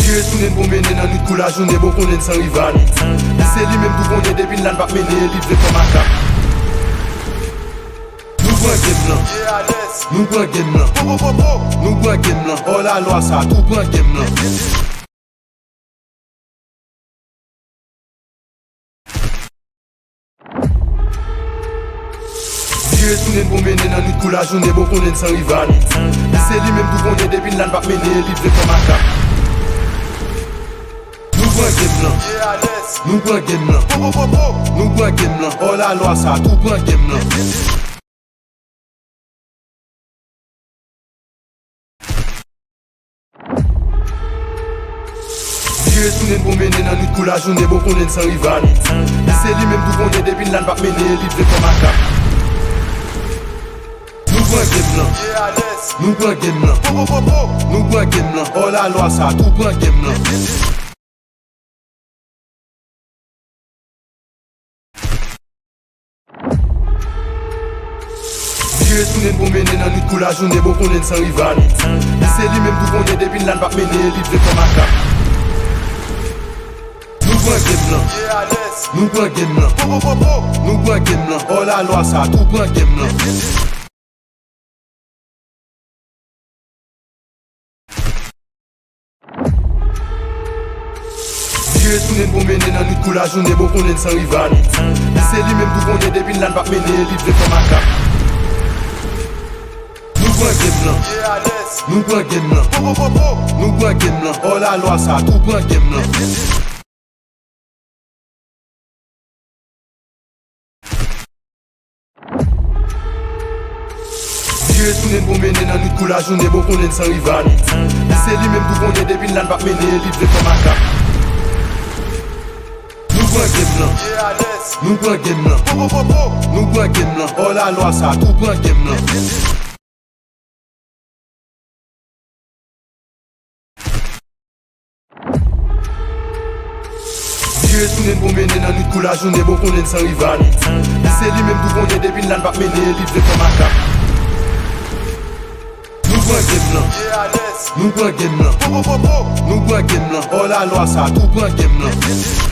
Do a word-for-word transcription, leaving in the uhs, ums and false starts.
Li retounen pou mennen nan nwit kou lajounen, bon konnen san rival. Se li menm tou konnen depi l la n p ap mennen, li vle fè makak. Nou pran game nan. Nou pran game nan. Nou pran game nan. Hors la loi sa, tou pran game nan. Li retounen pou mennen nan nwit kou lajounen, bon konnen san rival. Se li menm tou konnen depi l la n p ap mennen, li vle fè makak. Nou pran game nan. Nou pran game nan. Nou pran game nan. Hors la loi sa, tou pran game nan. Li retounen pou mennen nan nwit kou lajounen, bon konnen san rival. Se li menm tou konnen depi l la n p ap mennen, li vle fè makak. Nou pran game nan. Nou pran game nan. Nou pran game nan. Hors la loi sa, tou pran game nan. Li retounen pou mennen nan nwit kou lajounen, bon konnen san rival. Se li menm tou konnen depi l la n p ap mennen, li vle fè makak. Nou pran game nan. Nou pran game nan. Nou pran game nan. Hors la loi sa, tou pran game nan. Li retounen pou mennen nan nwit kou lajounen, bon konnen san rival. Se li menm tou konnen depi l la n p ap mennen, li vle fè makak. Nou pran game nan. Nou pran game nan. Nou pran game nan. Hors la loi sa, tou pran game nan. Li retounen pou mennen nan nwit kou lajounen, bon konnen san rival. Se li menm tou konnen depi l la n p ap mennen, li vle fè makak. Nou pran game nan. Nou pran game nan. Nou pran game nan. Hors la loi sa, tou pran game nan. Li retounen pou mennen nan nwit kou lajounen, bon konnen san rival. Se li menm tou konnen depi l la n p ap mennen, li vle fè makak. Nou pran game nan. Nou pran game nan. Nou pran game nan. Hors la loi sa, tou pran game nan.